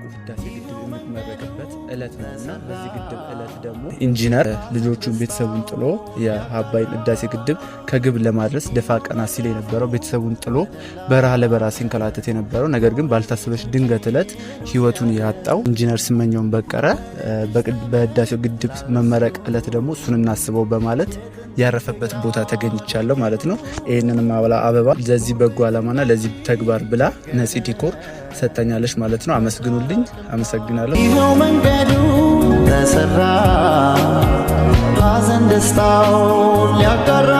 ህዳሴ ግድብ የሚመረቅበት እለት ነው እና በዚህ ግድብ እለት ደግሞ ኢንጂነር ልጆቹን ቤተሰቡን ጥሎ የአባይን ህዳሴ ግድብ ከግብ ለማድረስ ደፋ ቀና ሲል የነበረው፣ ቤተሰቡን ጥሎ በረሃ ለበረሃ ሲንከራተት የነበረው፣ ነገር ግን ባልታሰበች ድንገት እለት ህይወቱን ያጣው ኢንጂነር ስመኘውን በቀለ በህዳሴው ግድብ መመረቅ እለት ደግሞ እሱን እናስበው በማለት ያረፈበት ቦታ ተገኝቻለሁ ማለት ነው። ይህንን አበባ ለዚህ በጎ ዓላማና ለዚህ ተግባር ብላ ነፂ ዲኮር ሰጥታኛለች ማለት ነው። አመስግኑልኝ። አመሰግናለሁ። ይኸው መንገዱ ተሰራ፣ ሐዘን ደስታውን ሊያጋራ።